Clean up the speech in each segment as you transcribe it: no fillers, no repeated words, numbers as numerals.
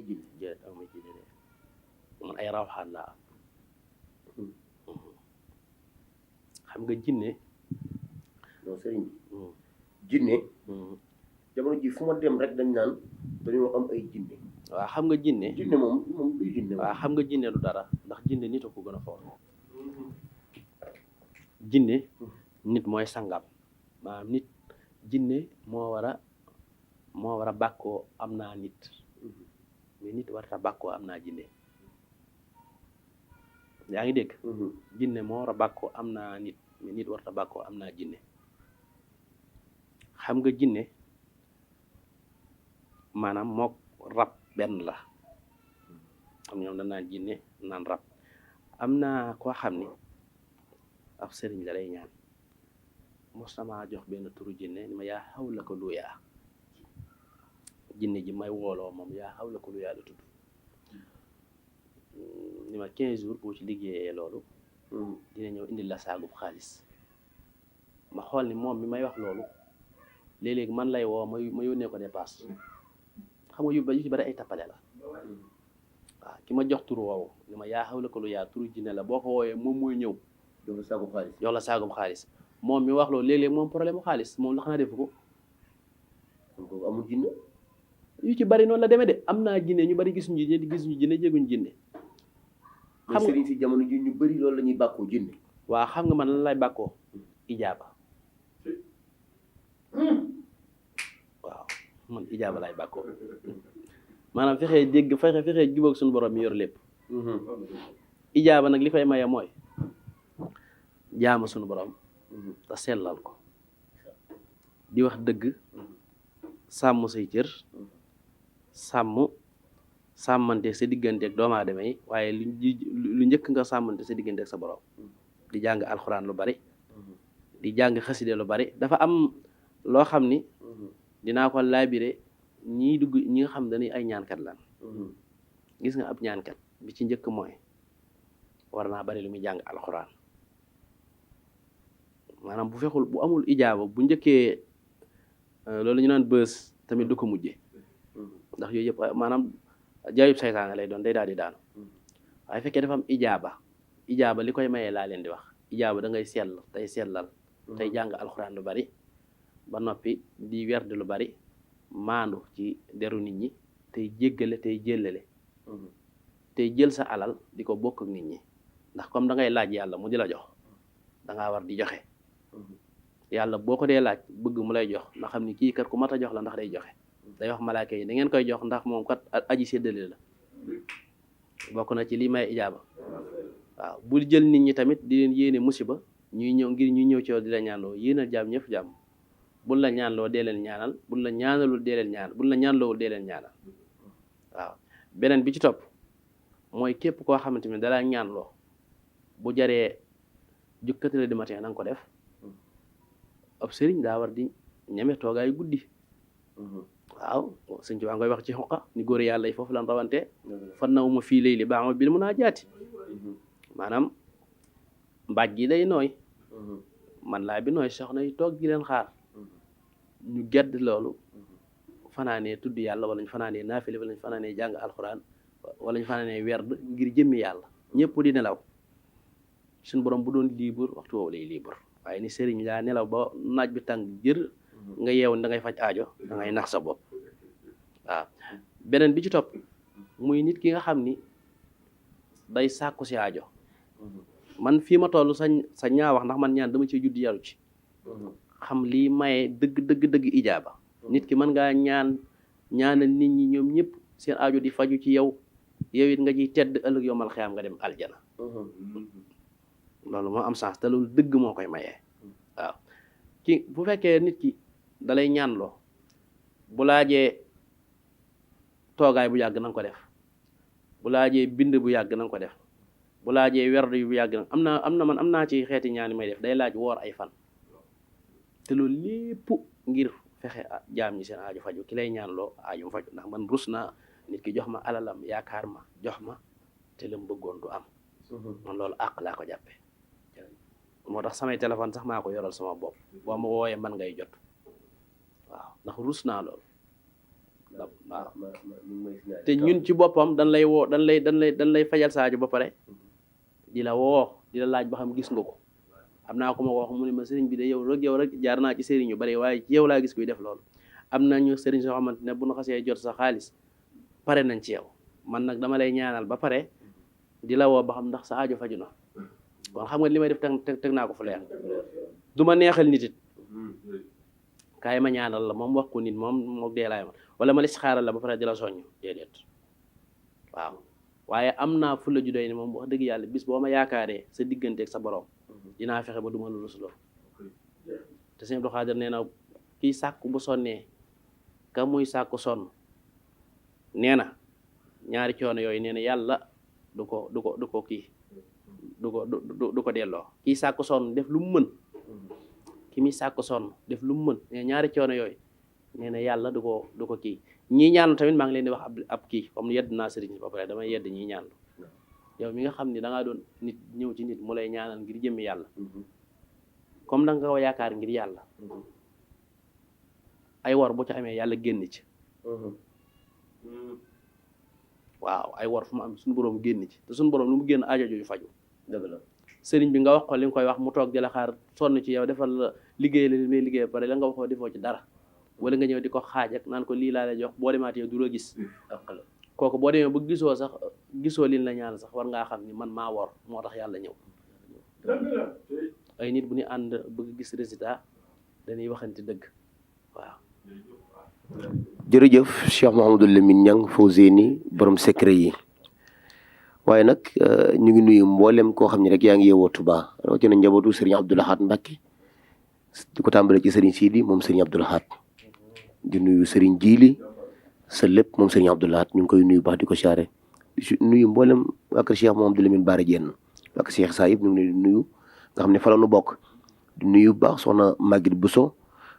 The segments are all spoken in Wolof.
jinne. déedéet aw ma jinne de man ay rawxaan laa am xam nga jinne non sëriñ bi jinne jamono ji fu ma dem rek dañ naan dañoo am ay jinne. waaw xam nga jinne moom luy jinne. waaw xam nga jinne du dara ndax jinne nit a ko gën a foor jinne nit mooy sangam maanaam nit jinne moo war a bàkkoo am naa nit mais nit warta bàkkoo am naa jinne yaa ngi dégg jinne moo war a bàkkoo am naa nit mais nit warta bàkkoo am naa jinne xam nga jinne maanaam mook rab benn la am ñoom da naan jinne naan rab am naa koo xam ni ab sëriñ la lay ñaan mos sama jox benn turu jinne ni ma yaa xaw la ko luyaa jinne ji may wooloo moom yaa xaw la ko luyaa la tudd ni ma 15 jours boo ci liggéeyee loolu dina ñëw indil la saagub xaalis ma xool ni moom mi may wax loolu léeg-léegi man lay woo ma yónnee ko dépasse xam nga yu ci bari ay tappale la waaw ki ma jox turu woowu ni ma yaa xaw la ko luyaa turu jinne la boo ko wooyee moom mooy ñëw jox la saagub xaalis moom mi wax loolu léeg-léeg moom problème mu xaalis moom la xanaa defu ko amul jinne yu ci bari noonu la demee de am naa jinne ñu bari gisuñu jinne jéguñu jinne xam nga sëriñ si jamono ji ñu bari loolu la ñuy bàkkoo jinne. waaw xam nga man lan lay bàkkoo ijaaba waaw man ijaaba lay bàkkoo maanaam fexee dégg fexee jubóog suñu borom mi yor lépp ijaaba nag li koy maye mooy jaama suñu borom te sellal ko di wax dëgg sàmm say cër sàmmante sa diggante ak doomu aadama yi waaye lu njëkk nga sàmmante sa diggante ak sa borom di jàng alxuraan lu bari di jàng xaside lu bari dafa am loo xam ni dinaa ko laabire ñii dugg ñi nga xam dañuy ay ñaankat lan gis nga ab ñaankat bi ci njëkk mooy war naa bari lu muy jàng alxuraan maanaam bu fexul bu amul ijaaba bu njëkkee loolu ñu naan bës tamit du ko mujje ndax yooyu yëpp maanaam jaayub saytaane lay doon day daal di daanu waaye fekkee dafa am ijaaba li koy mayee laa leen di wax ijaaba da ngay sell tey sellal tey jàng alxuraan lu bari ba noppi di werd lu bari maandu ci deru nit ñi tey jéggale tey jéllale tey jël sa alal di ko bokk ak nit ñi ndax comme da ngay laaj yàlla mu di la jox dangaa war di joxe yàlla boo ko dee laaj bëgg mu lay jox nga xam ni kii kat ku mat a jox la ndax day joxe day wax malaaka yi da ngeen koy jox ndax moom kat aji séddale la bokk na ci lii may ijaaba waaw bul jël nit ñi tamit di leen yéene musiba ñuy ñëw ci yow di la ñaanloo yéenal jaam ñëpp jàmm bul la ñaanloo dee leen ñaanal bul la ñaanalul dee leen ñaanal bul la ñaanloowul dee leen ñaanal waaw beneen bi ci topp mooy képp koo xamante ni dalaa ñaanloo bu jaree jug 4 heures du matin na nga ko def ab sëriñ daa war di ñeme toogaay guddi waaw sëñ ci waa ngoy wax ci xoqa ni góor yàlla yi foofu lan rawante fan naw ma fii lay li baax ma bil mun naa jaati maanaam mbaaj gi day nooy man laa bi nooy soxna yi toog gi leen xaar ñu gedd loolu fanaanee tudd yàlla wala ñu fanaanee naafile wala ñu fanaanee jàng alxuraan wala ñu fanaanee werd ngir jëmmi yàlla ñëpp di nelaw suñu borom bu doon libre waxtu woowu lay libre waaye ni sëriñ laa nelaw ba naaj bi tàng jër nga yeewu da ngay faj aajo da ngay nax sa bopp waaw beneen bi ci topp muy nit ki nga xam ni day sàkku si aajo man fii ma toll sa ñaa wax ndax man ñaan dama ci judd yaru ci xam lii maye dëgg ijaaba nit ki mën ngaa ñaanal nit ñi ñoom ñëpp seen aajo di faju ci yow it nga ciy tedd ëllëg yomal xiyaam nga dem aljana loolu moo am sens te loolu dëgg moo koy mayee waaw ki bu fekkee nit ki dalay ñaanloo bu laajee toogaay bu yàgg na nga ko def bu laajee bind bu yàgg na nga ko def bu laajee werd bu yàgg na am naa ci xeeti ñaani may def day laaj woor ay fan te loolu lépp ngir fexe jaam ñi seen aajo faju ki lay ñaanloo aajum faju ndax man rus naa nit ki jox ma alalam yaakaar ma jox ma te lam bëggoon du am man loolu àq laa ko jàppe moo tax samay téléphone sax maa ko yoral sama bopp boo ma wooyee man ngay jot waaw ndax rus naa loolu waaw ñu ngi may signaler. te ñun ci boppam dañ lay woo dañ lay fajal saajo ba pare di la woo di la laaj ba xam gis nga ko am naa ko ma ko wax mu ne ma sëriñ bi de yow rek jaar naa ci sëriñ yu bari waaye ci yow laa gis kuy def loolu am na ñu sëriñ soo xamante ne bu ñu xasee jot sa xaalis pare nañ ci yow man nag dama lay ñaanal ba pare di la woo ba xam ndax sa aajo faju na kon xam nga li may def teg naa ko fu leer du ma neexal nit it kaay ma ñaanal la moom wax ko nit moom mook dee laay ma wala ma listixaaral la ba pare di la soññ déedéet waaw waaye am naa fu la ju doy ni moom wax dëgg yàlla bis boo ma yaakaaree sa digganteeg sa borom dinaa fexe ba du ma lu rusloo te sëñ Abdou Khadre nee na kii sàkku bu sonnee ka muy sàkku sonn nee na ñaari coono yooyu nee na yàlla du ko kii du ko delloo kii sàkku sonn def lu mu mën ki muy sàkku sonn def lu mu mën nee ñaari coono yooyu nee na yàlla du ko kii ñii ñaan tamit maa ngi leen di wax ab kii comme yedd naa sëriñ ba pare damay yedd ñii ñaan yow mi nga xam ni da ngaa doon nit ñëw ci nit mu lay ñaanal ngir jëmmi yàlla comme da nga ko yaakaar ngir yàlla ay wor bu ci amee yàlla génn ci waaw ay wor fu mu am suñu borom génn ci te suñu borom lu mu génn aajo ju faju dëgg la sëriñ bi nga wax ko li nga koy wax mu toog di la xaar sonn ci yow defal la liggéey la li may liggéey pare la nga waxoo defoo ci dara wala nga ñëw di ko xaaj ak naan ko lii laa lay jox boo demaatee yow du la gis kooku boo demee ba gisoo liñ la ñaan sax war ngaa xam ni man maa wor moo tax yàlla ñëw ay nit bu ñu ànd bëgg gis résultat dañuy waxante dëgg waaw. jërëjëf Cheikh Mouhamadou Lamine Niang Fawzeyni borom secret yi waaye nag ñu ngi nuyu mboolem koo xam ne rek yaa ngi yeewoo Touba rawatina njabootu Serigne Abdou Lahad Mbacké di ko tàmbale ci Serigne Sidi moom Serigne Abdou Lahad di nuyu Serigne Djili sa lépp moom Serigne Abdou Lahad ñu ngi koy nuyu baax di ko siyaare di nuyu mboolem ak Cheikh Mouhamadou Lamine Bara Diène ak Cheikh Saïb ñu ngi leen di nuyu nga xam ne fa la nu bokk di nuyu baax soxna Maguette Bousso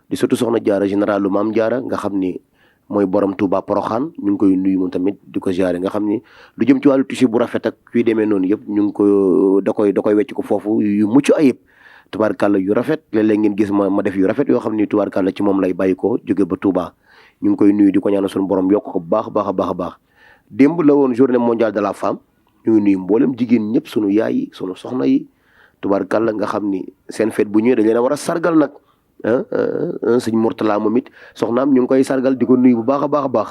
di surtout soxna Jaara généralu Maam Jaara nga xam ni mooy borom Touba Poroxaan ñu ngi koy nuyu moom tamit di ko siyaare nga xam ni lu jëm ci wàllu tissu bu rafet ak fii demee noonu yëpp ñu ngi ko da koy wecc ko foofu yu mucc ayib tubaarkàlla yu rafet léeg-léeg ngeen gis ma def yu rafet yoo xam ni tubaarkàlla ci moom lay bàyyi ko jóge ba Touba ñu ngi koy nuyu di ko ñaanal suñu borom yokk ko bu baax a baax démb la woon journée mondiale de la femme ñu ngi nuyu mboolem jigéen ñëpp sunu yaay yi sunu soxna yi tubaarkàlla nga xam ni seen fête bu ñëwee dañ leen a war a sargal nag sëñ Mourtala moom it soxnaam ñu ngi koy sargal di ko nuyu bu baax a baax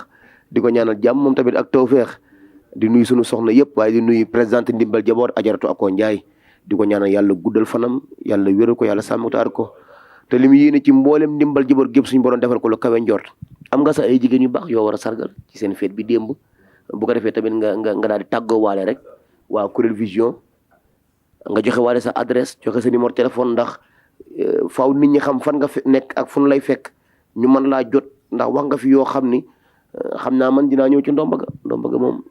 di ko ñaanal jàmm moom tamit ak tawféex di nuyu sunu soxna yëpp waaye di nuyu présidente ndimbal jaboot Ajaratu Ako Njaay di ko ñaanal yàlla guddal fanam yàlla wéral ko yàlla sàmm ko aar ko te li mu yéene ci mboolem ndimbal jaboot gépp suñu borom defal ko lu kawe njort am nga sax ay jigéen yu baax yoo war a sargal ci seen fête bi démb bu ko defee tamit nga daal di tàggoo waale rek waa Kuréel Vision nga joxe waale sa adresse joxe sa numéro téléphone ndax faaw nit ñi xam fan nga nekk ak fu nu lay fekk ñu mën laa jot ndax wax nga fi yoo xam ni xam naa man dinaa ñëw ci ndomba ga moom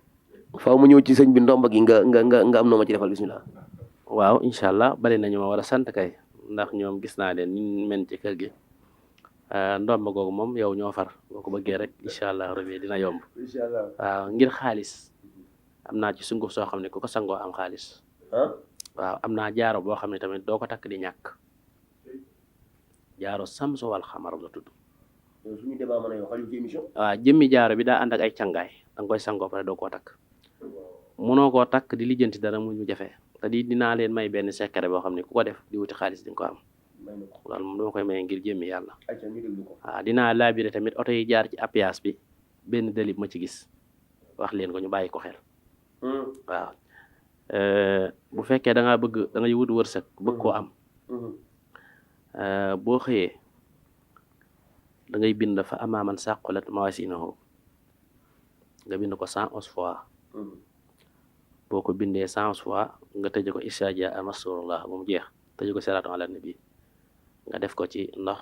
faaw ma ñëw ci sëñ bi ndomba gi nga am noo ma ci defal bismillah. waaw incha allah bari nañu ma war a sant kay ndax ñoom gis naa leen ñu men ci kër gi ndomba googu moom yow ñoo far boo ko bëggee rek incha allah rabbi dina yomb. incha allah waaw ngir xaalis am naa ci sunguf soo xam ne ku ko sangoo am xaalis. waaw am naa jaaro boo xam ne tamit doo ko takk di ñàkk. jaaro samsu wal xamar la tudd. suñu débat mën a yow xajul ci émission. waaw jëmmi jaaro bi daa ànd ak ay cangaay danga koy sangoo pare doo koo takk munoo koo takk di lijjanti dara mu jafe te dinaa leen may benn secret boo xam ne ku ko def di wuti xaalis di nga ko am loolu moom dama koy maye ngir jëmmi yàlla. waaw dinaa laabire tamit oto yi jaar ci appuyage bi benn dalib ma ci gis wax leen ko ñu bàyyi ko xel. waaw bu fekkee da ngaa bëgg da ngay wut wërsëg bëgg koo am. boo xëyee da ngay bind fa amaaman sàqulat mawaasinuhu nga bind ko 111 fois boo ko bindee 111 fois nga tëje ko isaaja a nasrullah ba mu jeex tëje ko salaatu ala nabi nga def ko ci ndox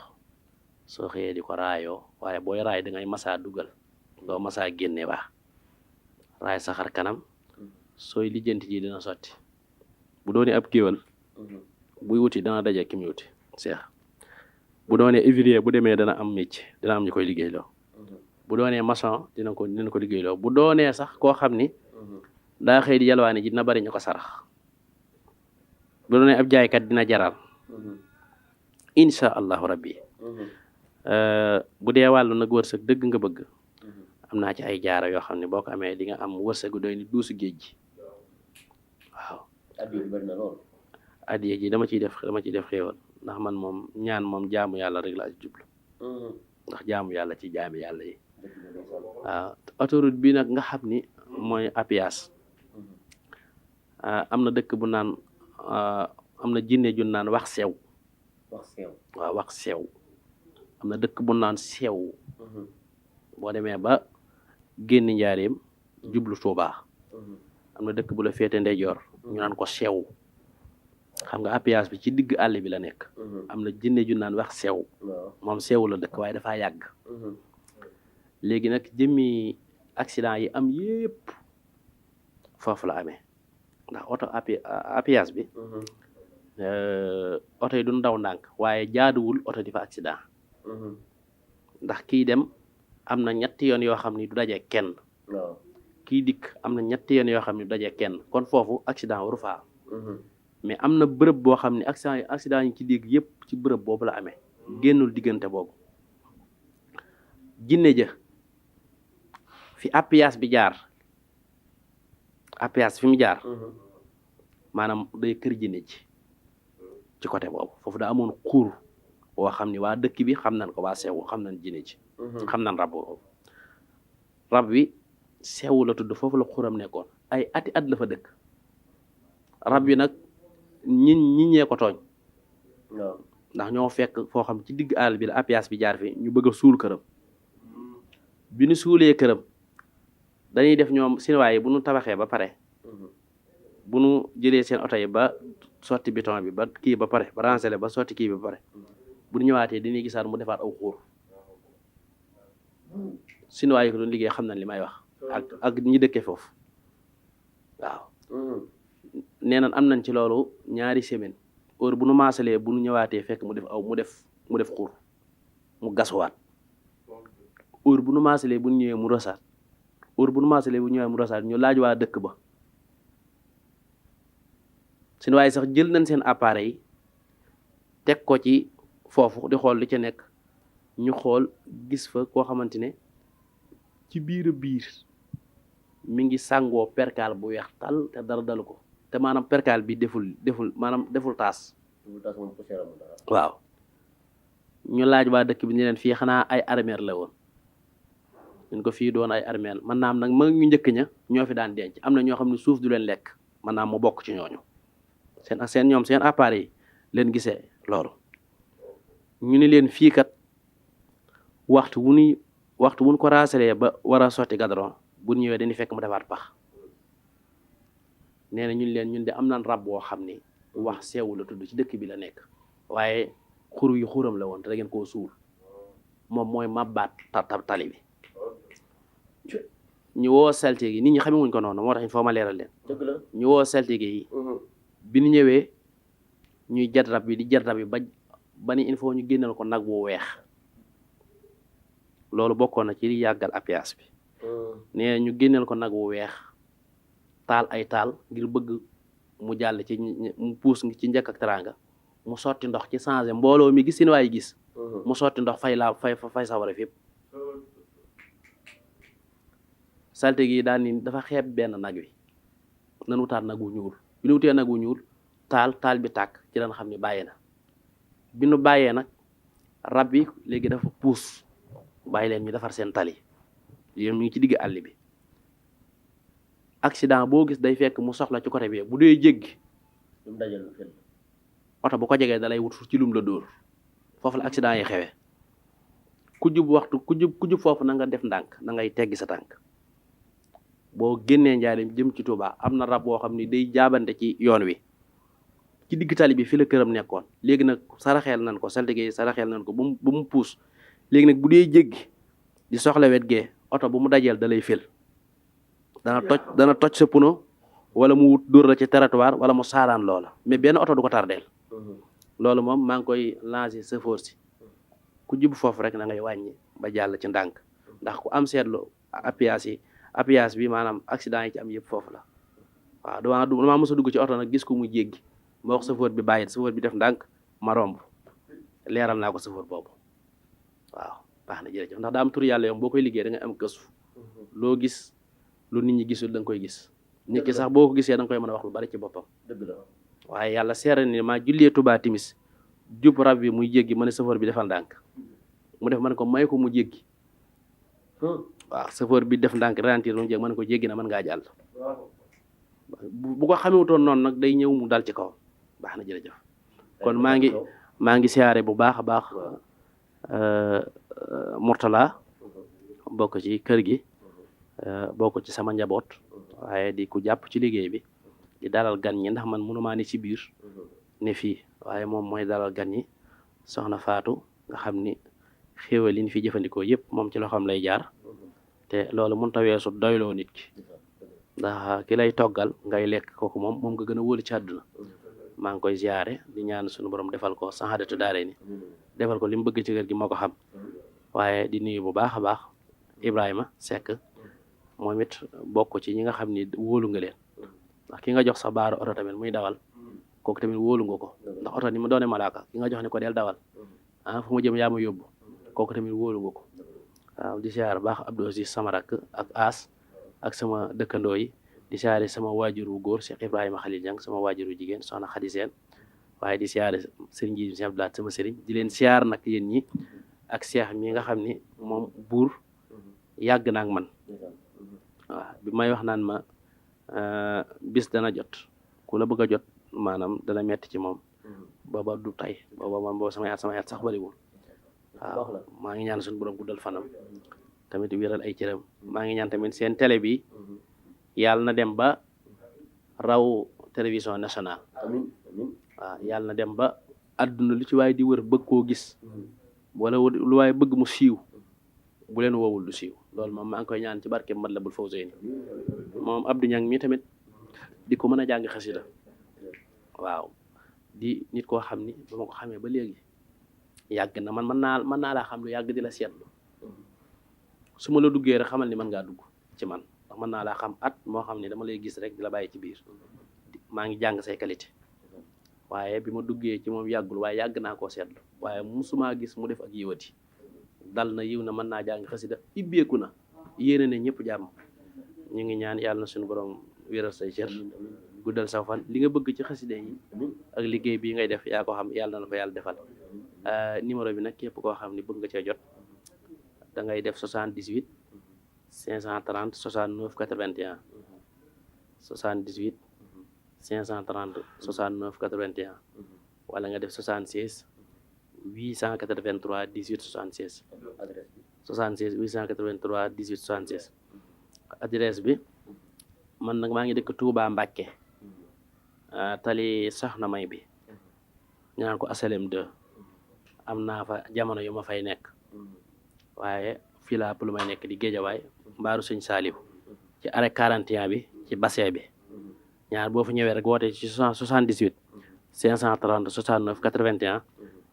soo xëyee di ko raayoo waaye booy raay da ngay masaa dugal doo masaa génne baax raay sa xar kanam sooy lijjanti ji dina sotti bu doonee ab kéwal buy wuti dana daje ki mu wuti seex bu doonee ouvrier bu demee dana am métier dina am ñu koy liggéeyloo bu doonee maçon dina ko liggéeyloo bu doonee sax koo xam ni daa xëy di yalwaani ji dina bari ñu ko sarax bu doonee ab jaaykat dina jaral insha allahu rabbi bu dee wàllu nag wërsëg dëgg nga bëgg am naa ci ay jaaro yoo xam ne boo ko amee di nga am wërsëgu doy ni duusu géej gi waaw. addiya bari na lool. addiya ji dama ciy def xéewal ndax man moom ñaan moom jaamu yàlla rek laa ci jublu ndax jaamu yàlla ci jaami yàlla yi waaw. autoroute bi nag nga xam ni mooy Apias am na dëkk bu naan am na jinne ju naan wax sew waaw wax sew am na dëkk bu naan sew boo demee ba génn njaareem jublu Tuubaa am na dëkk bu la féete ndeyjoor ñu naan ko sew xam nga Apias bi ci digg àll bi la nekk am na jinne ju naan wax sew moom sew la dëkk waaye dafaa yàgg léegi nag jëmmi accident yi am yépp foofu la amee ndax oto Apias bi oto yi duñ daw ndànk waaye jaaduwul oto di fa accident ndax kii dem am na ñetti yoon yoo xam ni du daje kenn kii dikk am na ñetti yoon yoo xam ni du daje kenn kon foofu accident waru faa mais am na bërëb boo xam ne accident yi ci dégg yépp ci bërëb boobu la amee génnul diggante boobu jinne ja fi Apias bi jaar Apias fi mu jaar maanaam day kër jinne ji ci côté boobu foofu daa amoon xuur boo xam ni waa dëkk bi xam nañ ko waa sew xam nañ jinne ji xam nañ rab boobu rab wi sew la tudd foofu la xuram nekkoon ay ati at la fa dëkk rab wi nag ñi ñee ko tooñ ndax ñoo fekk foo xam ci digg àll bi la Apias bi jaar fi ñu bëgg a suul këram bi ñu suulee këram dañuy def ñoom sinuwaay yi bu ñu tabaxee ba pare bu ñu jëlee seen oto yi ba sotti béton bi ba kii ba pare ba rancélé ba sotti kii bi ba pare bu ñu ñëwaatee dañuy gisaat mu defaat aw xuur sinuwaay yi ko doon liggéey xam nañ li may wax ak ñi dëkkee foofu waaw nee nañ am nañ ci loolu ñaari semaine heure bu nu maasalee bu nu ñëwaatee fekk mu def xuur mu gasuwaat heure bu nu maasalee bu nu ñëwee mu rosaat heure bu nu maasalee bu ñëwee mu rosaat ñu laaj waa dëkk ba seen waaye sax jël nañ seen appareil yi teg ko ci foofu di xool li ca nekk ñu xool gis fa koo xamante ne ci biir mi ngi sàngoo perkaal bu weex tal te dara dalu ko te maanaam perkaal bi deful taas waaw. ñu laaj waa dëkk bi ni leen fii xanaa ay armeel la woon ñun ko fii doon ay armeel man naam nag mag ñu njëkk ña ñoo fi daan denc am na ñoo xam ne suuf du leen lekk man naam mu bokk ci ñooñu seen appareil yi leen gisee loolu ñu ni leen fii kat waxtu wuñ ko raasalee ba war a sotti gadron bu ñëwee dañuy fekk mu defaat pax nee na ñun de am naan rab boo xam ni wax seewu la tudd ci dëkk bi la nekk waaye xur yi xuram la woon te da ngeen koo suul moom mooy mabbaat tali bi ñu woo saltige yi nit ñi xamewuñ ko noonu moo tax il faut ma leeral leen ñu woo saltige yi bi ñu ñëwee ñuy jat rab bi ba ni il faut ñu génnal ko nag wu weex loolu bokkoon na ci li yàggal Apias bi nee ñu génneel ko nag wu weex taal ay taal ngir bëgg mu jàll ci mu puus ci njëkk ak teraanga mu sotti ndox ci changé mbooloo mi gis seen waay gis mu sotti ndox fay sawara fépp salte gi daal ni dafa xeeb benn nag wi nan wutaat nag wu ñuul bi nu wutee nag wu ñuul taal bi tàkk ci lan xam ni bàyyi na bi nu bàyyee nag rab bi léegi dafa puus bàyyi leen ñu defar seen tali yéen mu ngi ci digg àll bi accident boo gis day fekk mu soxla ci côté bi bu dee jéggi oto bu ko jegee dalay wut ci lum la dóor foofu la accident yi xewee ku jub foofu na nga def ndànk na ngay teggi sa tànk boo génnee njaarim jëm ci Touba am na rab boo xam ni day jaabante ci yoon wi ci digg tali bi fi la këram nekkoon léegi nag saraxeel nañ ko saltige yi saraxeel nañ ko ba mu puus léegi nag bu dee jéggi di soxla wet gee oto bu mu dajeel da lay fël dana toj sa puno wala mu wut dóor la ci territoire wala mu saaraan loola mais benn oto du ko tardeel loolu moom maa ngi koy lancé sa force ku jub foofu rek na ngay wàññi ba jàll ci ndànk ndax ku am seetlu Apias bi maanaam accident yi ci am yëpp foofu la waaw damaa mos a dugg ci oto nag gis ko mu jéggi ma wax chauffeur bi bàyyi chauffeur bi def ndànk ma romb leeral naa ko chauffeur boobu waaw baax na jërëjëf ndax daa am tur yàlla yoom boo koy liggéey da nga am gëstu loo gis lu nit ñi gisul da nga koy gis nit ki sax boo ko gisee da nga koy mën a wax lu bari ci boppam waaye yàlla seere ni maa jullee Touba timis jub rab bi muy jéggi ma ne chauffeur bi defal ndànk mu def man ko may ko mu jéggi waaw chauffeur bi def ndànk ralentir mu jéggi man ko jéggi na mën ngaa jàll bu ko xamewutoon noonu nag day ñëw mu dal ci kaw baax na jërëjëf kon maa ngi siyaare bu baax a baax Mourtala bokk ci kër gi bokk ci sama njaboot waaye di ku jàpp ci liggéey bi di dalal gan ñi ndax man mënumaa ni ci biir ne fii waaye moom mooy dalal gan ñi soxna Faatu nga xam ni xéewal yi ñu fi jëfandikoo yëpp moom ci loxoom lay jaar te loolu mënut a weesu doyloo nit ki ndax ki lay toggal ngay lekk kooku moom nga gën a wóolu ci àdduna maa ngi koy ziare di ñaan suñu borom defal ko saxaadatu daare ni defal ko li mu bëgg ci kër gi moo ko xam waaye di nuyu bu baax a baax Ibrahima Seck moom it bokk ci ñi nga xam ni wóolu nga leen ndax ki nga jox sa baaru oto tamit muy dawal kooku tamit wóolu nga ko ndax oto ni mu doone malaaka ki nga jox ne ko del dawal fu ma jëm yaa ma yóbbu kooku tamit wóolu nga ko waaw di ziare baax Abdou Aziz sama rakk ak As ak sama dëkkandoo yi di siyaare sama waajuru góor Cheikh Ibrahima Khalil Niang sama waajuru jigéen soxna Khady Sène waaye di siyaare sëriñ ji Cheikh Abdoulaye sama sëriñ di leen siyaar nag yéen ñi ak Cheikh mi nga xam ni moom buur yàgg na ak man waaw bi may wax naan ma bis dana jot ku la bëgg a jot maanaam dana metti ci moom booba du tay booba sama yaat sax bariwul waaw maa ngi ñaan suñu borom guddal fanam tamit wéral ay cëram maa ngi ñaan tamit seen télé bi yàlla na dem ba raw télévision nationale waaw yàlla na dem ba àdduna lu ci waaye di wër bëgg koo gis wala lu waaye bëgg mu siiw bu leen woowul du siiw loolu moom maa ngi koy ñaan ci barke Matlabul Fawzayni moom Abdou Niang mi tamit di ko mën a jàng xasida waaw di nit koo xam ni ba ma ko xamee ba léegi yàgg na man mën naa laa xam lu yàgg di la seetlu su ma la duggee rek xamal ni mën ngaa dugg ci man ndax mën naa laa xam at moo xam ne dama lay gis rek di la bàyyi ci biir maa ngi jàng say qualité waaye bi ma duggee ci moom yàggul waaye yàgg naa koo seetlu waaye musumaa gis mu def ak yiwati dal na yiw na mën naa jàng xasida ibbeeku na yéene ne ñëpp jàmm ñu ngi ñaan yàlla na suñu borom wéral say cër guddal sa fan li nga bëgg ci xasida yi ak liggéey bii ngay def yaa ko xam yàlla na la ko yàlla defal numéro bi nag képp koo xam ni bëgg nga cee jot da ngay def 78 530 69 81 78 530 69 81 wala nga def 76 883 18 76 76 883 18 76 adresse bi man nag maa ngi dëkk Touba Mbacké tali Soxna May bi ñu naan ko asalem 2 am naa fa jamono yu ma fay nekk waaye fii laa lu may nekk di Géejawaay mbaaru sëñ Saaliw ci arrêt 41 bi ci bassin bi ñaar boo fa ñëwee rek woote ci 78 530 69 81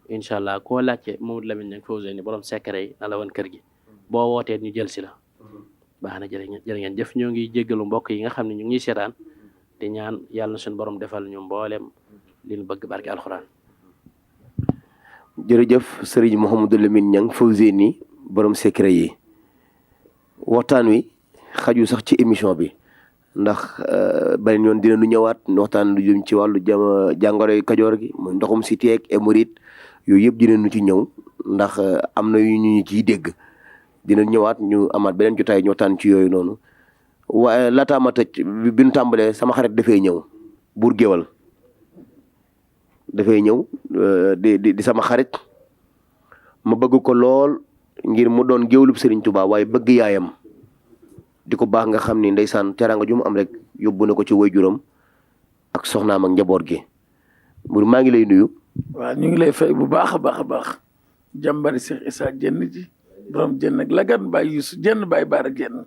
incha allah koo laajte Mamadou Lamine Niang Fawzeyni borom secret yi na la woon kër gi boo wootee ñu jël si la baax na jërë ngeen jëf ñoo ngi jéggalu mbokk yi nga xam ne ñu ngi seetaan di ñaan yàlla na suñu borom defal ñu mboolem li ñu bëgg barke alxuraan. jërëjëf sëriñ Mouhamadou Lamine Niang Fawzeyni borom secret yi waxtaan wi xaju sax ci émission bi ndax bari ñoon dina nu ñëwaat waxtaan lu jëm ci wàllu jàngoroy kajoor gi mooy ndoxum siti ak hémorroïde yooyu yëpp dina nu ci ñëw ndax am na yu ñu ciy dégg dina ñëwaat ñu amaat beneen jotaay ñu waxtaan ci yooyu noonu waaye laataa ma tëj bi ñu tàmbalee sama xarit dafay ñëw buur géwal dafay ñëw di sama xarit ma bëgg ko lool ngir mu doon géwlub Serigne Touba waaye bëgg yaayam di ko baax nga xam ni ndeysaan teraanga ju mu am rek yóbbu na ko ci waajuram ak soxnaam ak njaboot gi buur maa ngi lay nuyu. waaw ñu ngi lay fay bu baax a baax a baax jàmbari Cheikh Issa Diène ji borom Diène ak Lagan Baye Youssou Diène Baye Baara Diène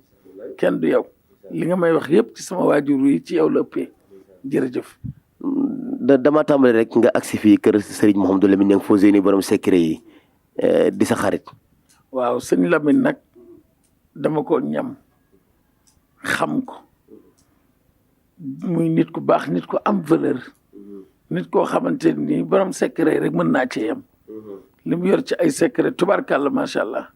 kenn du yow li nga may wax yëpp ci sama waajur yi ci yow la ëppee jërëjëf. dama tàmbali rek nga agsi fii kër Serigne Mouhamadou Lamine Niang Fawzeyni borom secret yi di sa xarit. waaw sëñ Lamine nag dama ko ñam xam ko muy nit ku baax nit ku am valeur nit koo xamante ni borom secret rek mën naa cee yem li mu yor ci ay secret tubarkàlla macha allah